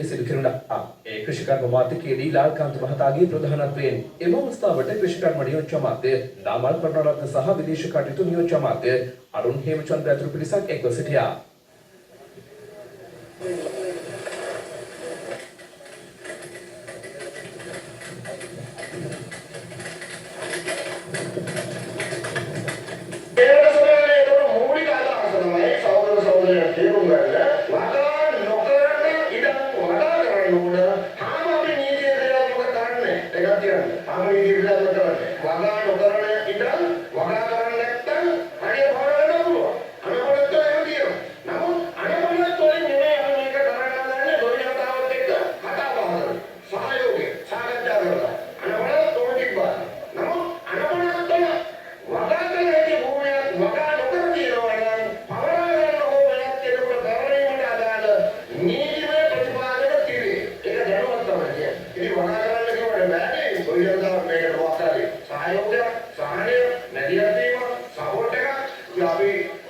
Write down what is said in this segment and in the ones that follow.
සිදු කෙරුණා. ඒ කෘෂිකර්ම මාත්‍ය කේ.ඩී. ලාල්කාන්ත මහතාගේ ප්‍රධානත්වයෙන් එම අවස්ථාවට කෘෂිකර්ම නියෝජ්‍ය අමාත්‍ය නාමල් කරුණාරත්න සහ විදේශ කටයුතු නියෝජ්‍ය අමාත්‍ය අරුන් හේමචන්ද්‍ර ඇතුළු පිරිසක් එක්ව සිටියා. ඒකට සමහරවිට ඒතකොට මූලික අදහස තමයි සහෝදර සහෝදරයන් තේරුම් ගන්න වගා නොකරන ඉඩම් වගා කරන්න ඕන. තාම අපි නීතිය ක්‍රියාත්මක කරන්නේ ඒකක් කියන්න. තාම නීතිය ක්‍රියාත්මක කරන්නේ වගා නොකරන ඉඩම් වගා කරන්න නැත්නම් හරිය භාර ගන්න පුළුවන්. අනපනත් වල එහෙම තියෙනවා. නමුත් අනපනත් වලින් නෙමෙයි අපි මේක කරන්න හදන්නේ. ගොවි ජනතාවත් එක්ක කතා බහ කරලා සහයෝගය සාකච්ඡා කරලා අනපනත් ඕන තිබ්බා. නමුත් අනපනත් වල වගා කළ හැකි භූමියක් වගා නොකර තියෙනවා නම් පවරා ගන්න හෝ වෙනත් කෙනෙකුට පැවරීමට අදාළ නීතිමය ප්‍රතිපාදන තිබේ. ඒක දැනුවත් තමයි කියන්නේ. ඉතින් වගා කරන්න කිව්වට බෑනේ. ගොවි ජනතාව මේකට මොකක් හරි සහයෝගයක්, සහනය, මැදිහත් වීමක්, සපෝට් එකක් ඉතින් අපි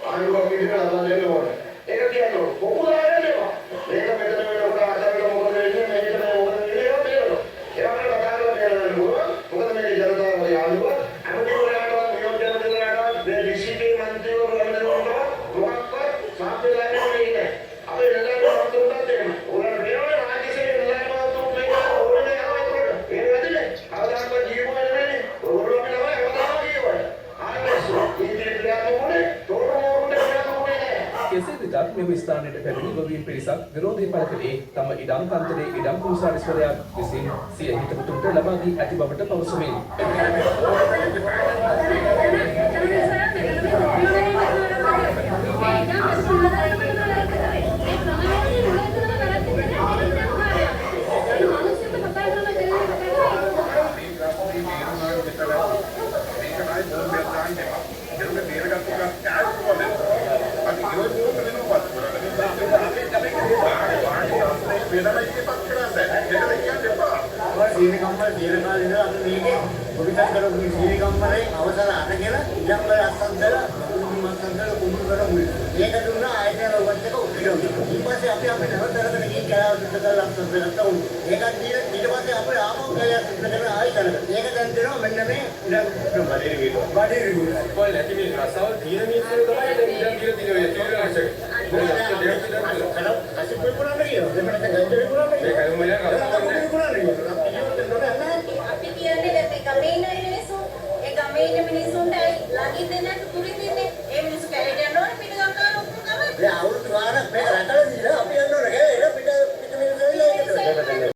ආණ්ඩුවක් විදිහට ලබා දෙන්න ඕනේ. ඒක කියන්න ඕනේ. පොකු දාගන්න එපා. මේක මෙතන වෙනකොට අතරට මොකද වෙන්නේ? මේක මේ මොකද වෙන්නේ? ඒවා තේරෙනවා. ඒවා අපිට කතා කරලා තේරෙන්න පුළුවන්. මොකද මේක ජනතාවගේ ආණ්ඩුවක්. ඇමතිවරයාටවත් නියෝජ්‍ය ඇමතිවරයාටවත් මේ DCP මන්ත්‍රීවරු ඇමතිවරුන්ටවත් මොකක්වත් සාම්ප්‍රදායික වෙන්නේ නැහැ. අපේ නිලධාරී මහතුරුන්ටත් එහෙමයි. ඕගොල්ලන්ට පේනවනේ රාජ්‍ය සේවයේ නිලධාරී මහතුරුන් මේක ඕනේ නෑ යනවා ඒකට. පේන්නේ නැතිනේ. කවදාකවත් ජීවු වෙන්නේ නෙමෙයිනේ. ඔයගොල්ලෝ අපි ළමයි හැමදාම කියවල. ආයෙත් නීතිය ක්‍රියාත්මක වුණේ තෝරු මෝරුන්ට ක්‍රියාත්මක වුණේ නෑ. කෙසේ වෙතත් මෙම ස්ථානයට පැමිණි ගොවීන් පිරිසක් විරෝධය පළ කළේ තම ඉඩම් කන්දරේ ඉඩම් කොමසාරිස්වරයා විසින් සිය හිතවතුන්ට ලබා දී ඇති බවට පවසමින්. මේක ආයි බෝම්බයක් දාන්න එපා. ඒක බේරගත්තු එකක් ආයි පුළුවන් වෙනවා. අපි ඒ බෝම්බ වෙනව පත් කරන්න. වෙනම ඉතිපත් කරන්න. ඒක කියන්න එපා. සීනි කම්මල තියෙන කාලේ ඉඳලා අපි මේකේ ගොවිතැන් කරපු මේ සීනි කම්මලේ අවසර අරගෙන ඉඩම් වල අස්සන් දාලා කුඹුරු අස්සන් දාලා කුඹුරු කරලා මුල්. ඒක දුන්නා ආයතන රෝගත් එක උපිරම. ඊට පස්සේ අපි අපි නැවත අරගෙන ගිහින් කැලාව සිද්ධ කරලා අස්සන් දාගත්තා උන්. ඒකත් දීලා ඊට පස්සේ අපි ආපහු කැලයක් සිද්ධ කරලා ආයි කරගත්තා. ඒක දැන් දෙනවා මෙන්න මේ ඉඩම් බඩේට වීදුවා. බඩේ විදුවා. කොල් නැති මේ රසාවල් තියෙන මිනිස්සු තමයි දැන් ඉඩම් දීලා තියෙන්නේ ඔය තීව්‍ර රසක. මොකද ලක්ෂ දෙකක් ඉඩම් දීලා. කඩ කසි විකුණන්න කියනවා. එහෙම නැත්නම් ගංජා විකුණන්න මේ කියනවා. කරුම යන රසාවල් නෑ. විකුණන්න කියනවා. අපි ජීවත් වෙන්න ඕනේ නැහැ. අපි කියන්නේ දැන් මේ ගමේ ඉන්න මිනිස්සු ඒ ගමේ ඉන්න මිනිස්සුන්ට ඇයි ළඟින් දෙන්නේ නැතු දුරින් දෙන්නේ? ඒ මිනිස්සු කැලේට යන්න ඕනේ පිට ගම් කාලා ඔක්කොම ගමේ. දැන් අවුරුදු ගානක් මේක රටල දීලා අපි යන්න ඕනේ.